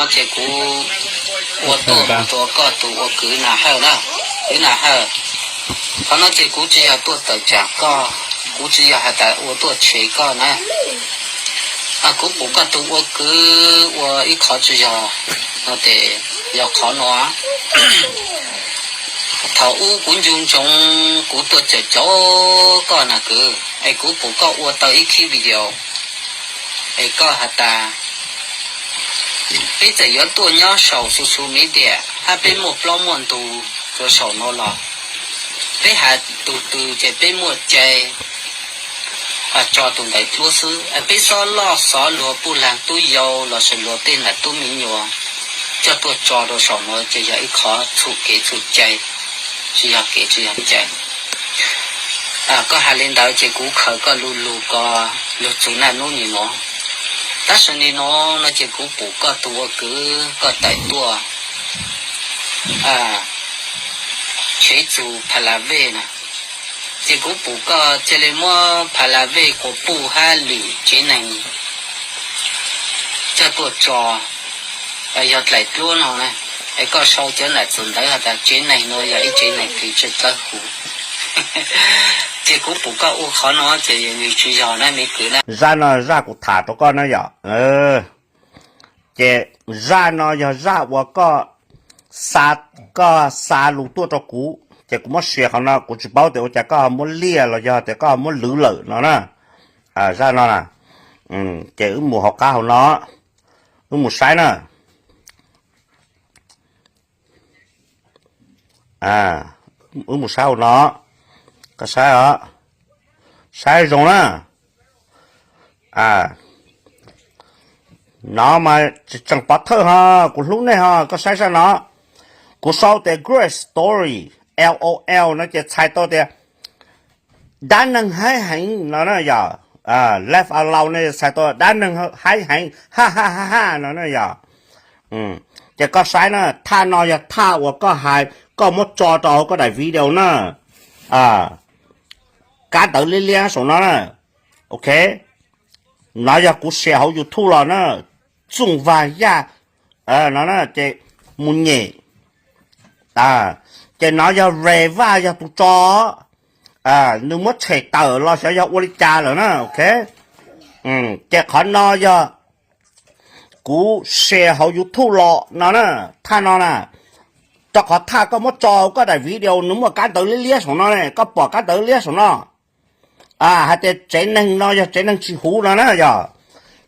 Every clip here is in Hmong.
Ces kuv ua tuaj mus rau koj tus ua kwv Nas Hawj na, kwv Nas Hawj. Qhov no ces kuv tsis yog tuaj tawm tsam koj, kuv tsis yog has tas ua tuaj tshem koj na. Kuv pum koj tus ua kwv ua ib qho tsis yog no ces yog qhov no. Thaum ub kuv nco ntsoov kuv tuaj caum caum koj na kwv, es kuv pum koj ua tau ib khib video es koj has tas peb txawm yuav tuaj nyob saum social media hab peb muaj plaub muaj ntug rau saum no los peb has tus twg ces peb muaj cai tso tus ntawd dluab xwb. Peb xob loj xov luag puj laag tub yau lossis luag tej nam tub me nyuam coj tuaj tso rau saum no ces yog ib qho txhum kev txhum cai, tsis yog kev tsis yog cai. Koj has li ntawd ces kuv khaws koj lu lug ko lug txug naj nub nim no. Tab sis nim no no ces kuv pum koj tus ua kwv koj tawm tuaj tshev txug Pha La Vej na, ces kuv pum koj cia li muab Pha La Vej quas puj hab lwm tsev neeg coj tuaj tso, yog dlaim dluab no na. Es koj sau cov nam txwm ntawd has tas tsev neeg no yog ib tsev neeg kws tsis dawb huv. Ces kuv pum koj ua qhov no ces nws tsis yog na me kwv na. Zaj no zaj kuv tham rau koj na yom. Ces zaj no yog zaj uas koj xa, koj xa lus tuaj rau kuv ces kuv muab share qhov no, kuv tsis paub tias ua cas koj muab liaj los yog tias koj muab lwv lawm no na. Zaj no na, ces wb mus hauv qab hauv no, wb mus saib na. Wb mus saib hauv no, koj saib os, saib zoo na. No mas tseem pov thawj ho, kuv hlub nej ho, koj saib zaj no. Kuv sau tias Great Story, L O L no ces txhais tau tias dab neeg haib heev no na yom. Laugh out loud no txhais tau dab neeg haib heev, ha ha ha ha no na yom. Ces koj saib na, thaj no yog thaj uas koj hais, koj muab tso rau hauv koj daim video na. Kab ntawv liab liab saum no na. Ok, no yog kuv share hauv YouTube los na, Txooj Vag Yaj no na, ces mus nyem. Ces no yog Ray Vaj yog tus tso, nws muab tshem tawm los xyov yog ua li cas lawm na. Ok, ces qhov no yog kuv share hauv YouTube los no na, thaj no na. Rau qhov thaj koj muab tso koj daim video nws muaj kab ntawv liab liab saum no ne, koj pom kab ntawv liab saum no hais tias tsev neeg no yog tsev neeg tsis huv no na yog.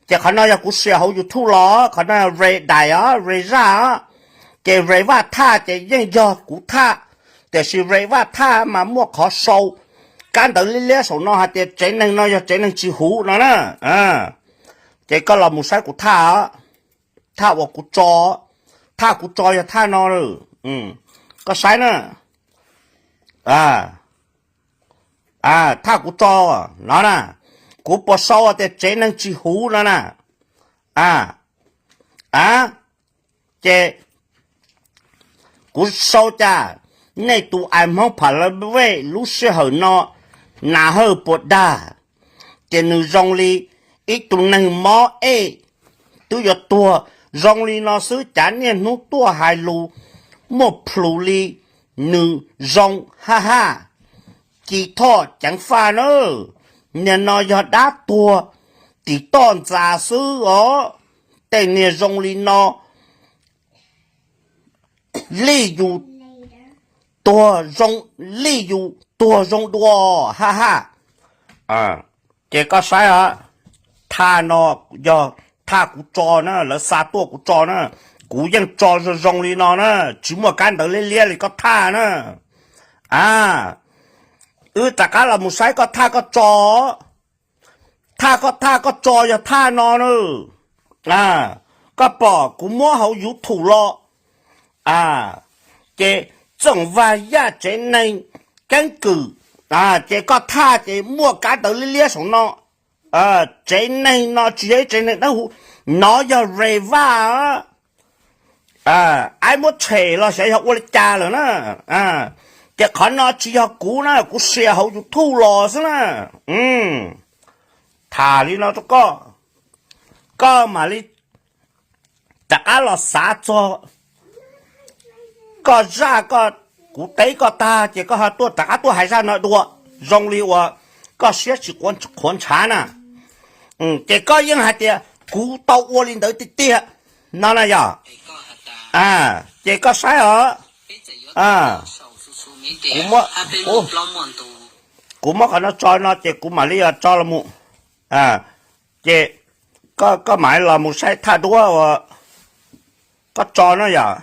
Ces qhov no yog kuv share hauv YouTube los, qhov no Ray daim os, Ray zaj os. Ces Ray Vaj thaj ces yeej yog kuv thaj, tiam sis Ray Vaj thaj mas muaj qhov sau kab ntawv liab liab saum no hais tias tsev neeg no yog tsev neeg tsis huv no na. Ces koj los mus saib kuv thaj, thaj uas kuv tso, thaj kuv tso yog thaj no. Koj saib na, thaj kuv tso no na, kuv puas sau tias tsev neeg tsis huv no na. Ces kuv sau cas, nej tus ais Hmoob Pha La Vej lub sij hawm no Nas Hawj puas dag? Ces nws zoo li ib tug neeg mob ej twb yuav tuag zoo li no xwb, cav niaj hnub tuaj hais lus muaj plhus li nws zoo, ha ha. Ci Thoj ceev faj na, niag no yog dab tuag tim toj ntxas xwb os. Tej niag zoo li no lij yus tuag zoo, lij yus tuag zoo dua, ha ha. Ces koj saib os, thaj no yog thaj kuv tso na, lawv xa tuaj kuv tso na, kuv yeej tso zoo zoo li no na, tsis muaj kab ntawv liab liab li koj thaj na. A, wb rov qab los mus saib koj thaj koj tso, thaj koj thaj koj tso yog thaj no na. Koj pom kuv muab hauv YouTube los, ces Txooj Vag Yaj tsev neeg keeb kwm, ces koj thaj ces muaj kab ntawv liab liab saum no. Tsev neeg no tsis yog ib tsev neeg dawb huv, nov yog Ray Vaj, aib muab tshem los xyov yog ua li cas lawm na. Ces qhov no tsis yog kuv na, kuv share hauv YouTube los xwb na. Tham li no rau koj, koj mam li rov qab los xav txog koj zaj, koj, kuv teb koj tag ces koj ho tuaj rov qab tuaj hais zaj no dua, zoo li uas koj siab tsis qhuav ntshav na. Ces koj yeej hais tias kuv tau ua li ntawd tiag tiag no na yog. Ces koj saib os. Kuv muab qhov no tso no ces kuv mam li tso los mus. Ces koj mam los mus saib thaj duab uas koj tso no yom.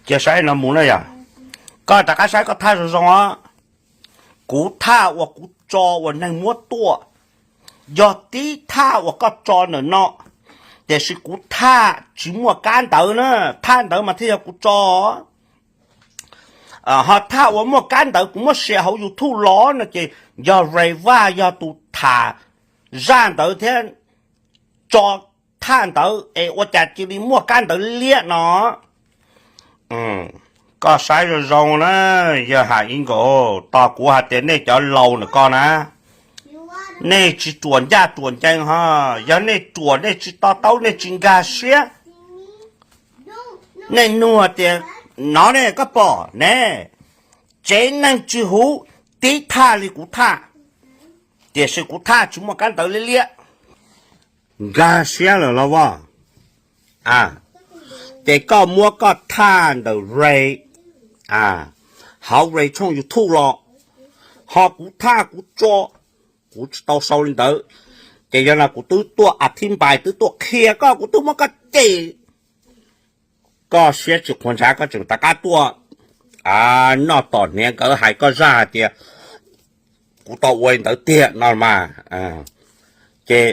Cia saib no mus na yom. Koj rov qab saib koj thaj zoo zoo os. Kuv thaj uas kuv tso uas neeg muab tuaj yog tib thaj uas koj tso ntawm no, tiam sis kuv thaj tsis muaj kab ntawv na. Thaj ntawv mas thiaj yog kuv tso. Ho thaj uas muaj kab ntawv kuv muab share hauv YouTube los no ces yog Ray Vaj yog tus tham zaj ntawd thiab tso thaj ntawd es ua cas cia li muaj kab ntawv liab no. Koj saib zoo zoo na, yog Ham Ib Nkaus, tos kuv hais tias nej cov laus ntawm ko na, nej tsis ruam ncaj ruam ncees ho, yog nej ruam nej tsis to taub nej tsis nkag siab, nej nug tias no ne koj pom ne, tsev neeg tsis huv tib thaj li kuv thaj, tiam sis kuv thaj tsis muaj kab ntawv liab liab. Nkag siab lawm los vos. Ces koj muab koj thaj ntawm Ray, hauv Ray tshooj YouTube los, ho kuv thaj kuv tso, kuv tsis tau sau li ntawd. Ces yog no kuv twb tuaj a thib npais twb tuaj qhia koj, kuv twb muab koj cem, koj siab tsis qhuav ntshav koj tseem rov qab tuaj noj tom hniav nkawd hais koj zaj hais tias kuv tau ua li ntawd tiag no mas. Ces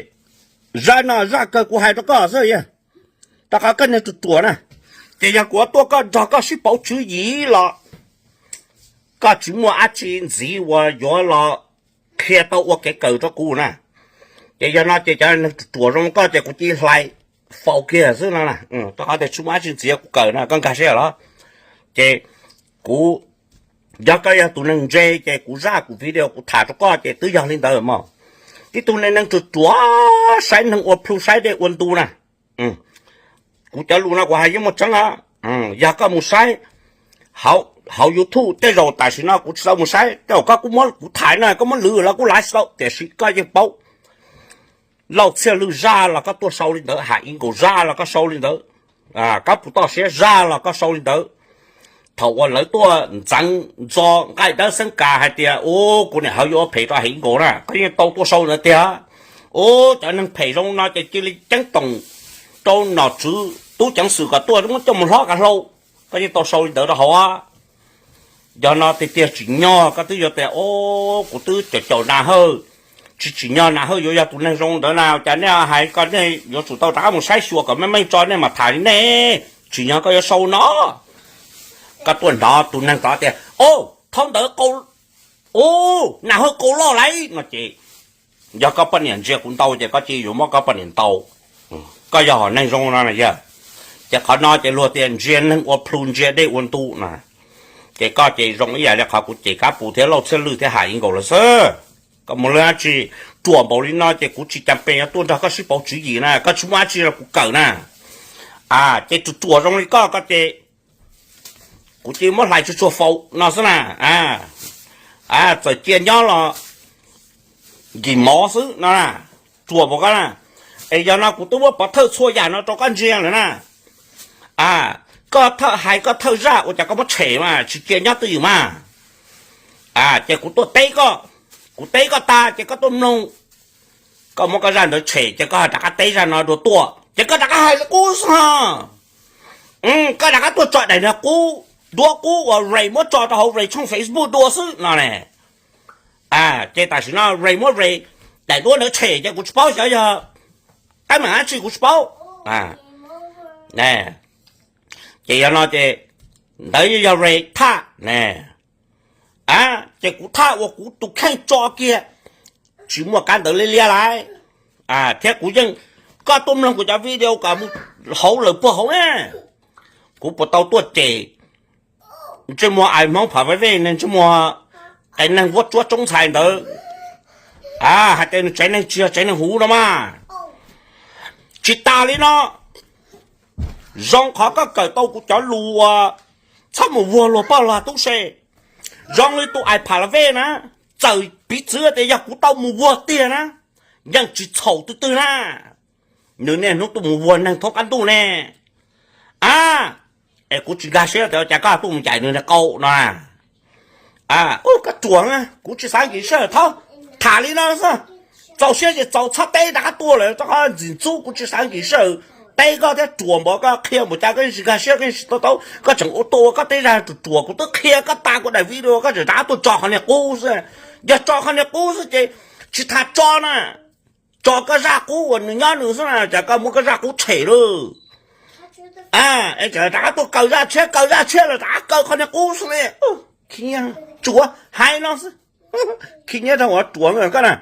zaj no zaj kawg kuv hais rau koj xwb, rau qhov koj neeg ruam ruam na. Ces yog kuv tuaj koj nrog koj sib pauv tswv yim los koj tsis muaj dab tsi ntxiv uas yuav los qhia tau ua kev kawm rau kuv na. Ces yog no ces cov neeg ruam ruam zoo koj ces kuv cia li hlais faus kiag xwb no, rau qhov tias tsis muaj dab tsi ntxiv kuv kawm na, koj nkag siab los. Ces kuv, yog koj yog tus neeg ntse ces kuv zaj kuv video kuv tham rau koj ces twb yog li ntawd mog. Tib tug neeg ruam ruam saib neeg ua plhu saib dej ua ntu na. Kuv cov lus no kuv hais yeej muaj tseeb os. Yog koj mus saib hauv YouTube, tej zaum tam sim no kuv tsis tau mus saib, tej zaum koj kuj muab kuv tham no koj muab lwv los kuj lav tsis tau, tiam sis koj yeej paub. Lauj Txhiaj Lwj zaj los koj tuaj sau li ntawd, Ham Ib Nkaus zaj los koj sau li ntawd, Kab Puv Toj Siab zaj los koj sau li ntawd. Thaum uas lawv tuaj ntxeev ntxo nqaij dawb xeeb kas hais tias ub kuv niam hawv yuav ua phem rau Ham Ib Nkaus na, koj yeej tau tuaj sau ntawd tiag. Ub cov neeg phem zoo no ces cia li ceeb toom rau nom tswv tub ceev xwm kom tuaj muab coj mus hlob kav hlau, koj yeej tau sau li ntawd rau hauv. Yog no tiag tiag tsim nyog koj twb yuav tias o, kuv twb caum caum Nas Hawj, tsis tsim nyog Nas Hawj yuav yog tus neeg zoo ntawd na, cas nej hais ko nej yuav tsum tau rov qab mus saib xyuas kom meej meej tso nej mam tham li nej, tsim nyog koj yuav sau no. Koj tuaj hnov tus neeg tod tias o, thaum ntawd qau, u, Nas Hawj qau loj lauj no ces yog koj poj niam ntsia kuv ntau ces koj cia yuav muab koj poj niam ntaus. Koj yog hom neeg zoo no na yog. Ces qhov no ces luag tias ntsia neeg ua plhu ntsia dej ua ntu na. Ces koj ces zoo ib yam li qhov kuv cem Kab Puv thiab Lauj Txhiaj Lwj thiab Ham Ib Nkaus lawm xwb. Koj mus leej dab tsi ruam npaum li no ces kuv tsis cas pes yuav tuaj nrog koj sib pauv tswv yim na, koj tsis muaj dab tsi los kuv kawm na. Ces ruam ruam zoo li koj koj ces kuv cia muab hlais tsuag tsuag faus no xwb na. Txawm cia nyob los nkis mov xwb no, ruam npaum koj na. Es yog no kuv twb muab pov thawj txhua yam no rau koj ntsia lawm na. Koj thawj hais koj thawj zaj ua cas koj muab tshem mas tsis cia nyob twj ywm mas. Ces kuv tuaj teb koj, kuv teb koj tag ces koj tuaj mloog, koj muab koj zaj ntawd tshem ces koj ho rov qab teb zaj no dua tuaj ces koj rov qab hais li qub xwb ho. Koj rov qab tuaj tso daim no qub, duab qub uas Ray muab tso rau hauv Ray tshooj Facebook dua xwb no ne. Ces tam sim no Ray muab Ray daim duab ntawd tshem ces kuv tsis paub xyov yog teeb meem dab tsi kuv tsis paub. Ces yog no ces ntawd yog Ray thaj ne. Ces kuv thaj uas kuv tus kheej tso kiag tsis muaj kab ntawv liab liab lauj. Thiab kuv yeej Koj tuaj mloog kuv cov video kom mus hauv lawm puag hauv ne. Kuv puas tau tuaj cem ntsej muag ais Hmoob Phav Vej Vej ne, ntsej muag qias neeg vuab tsuab tsoob ntxhais ntawd, hais tias nws tsev neeg tsis yog tsev neeg huv no mas. Tsis tas li no, zoo qhov koj kawm tau kuv cov lus uas txhob mus vuag luag poj luag tub se. Zoo li tus ais Phav Vej Vej na, txawm piv txwv tias yog kuv tau mus vuag tiag na, yeej tsis txhaum twg twg na. Nws niaj hnub tuaj mus vuag neeg thoob qab ntuj ne. A, es kuv tsis nkag siab tias cas koj tuaj mus ncaim nws qau no. Koj ruam, kuv tsis xav nkim sij hawm, thaum tham li no xwb, txaus siab ces txaus, txhob teb rov qab tuaj lawm, rau qhov ntxim ntxub kuv tsis xav nkim sij hawm teb koj thiab, ruam npaum koj qhia npaum cas koj yeej tsis nkag siab, koj yeej tsis to taub, koj tseem ua tuaj ua koj tej zaj ruam ruam, kuv twb qhia koj tas kuv daim video, koj tseem rov qab tuaj tso qhov niag qub xwb. Yog tso qhov niag qub xwb ces tsis tas tso na, tso koj zaj qub uas nws nyob nws xwb na, cas koj muab koj zaj qub tshem lawm. Es rov qab tuaj kaw zaj tshiab, kaw zaj tshiab los rov qab kaw qhov niag qub xwb li. Tsuav hais no xwb, khib nyiab rau hauv ruam koj na.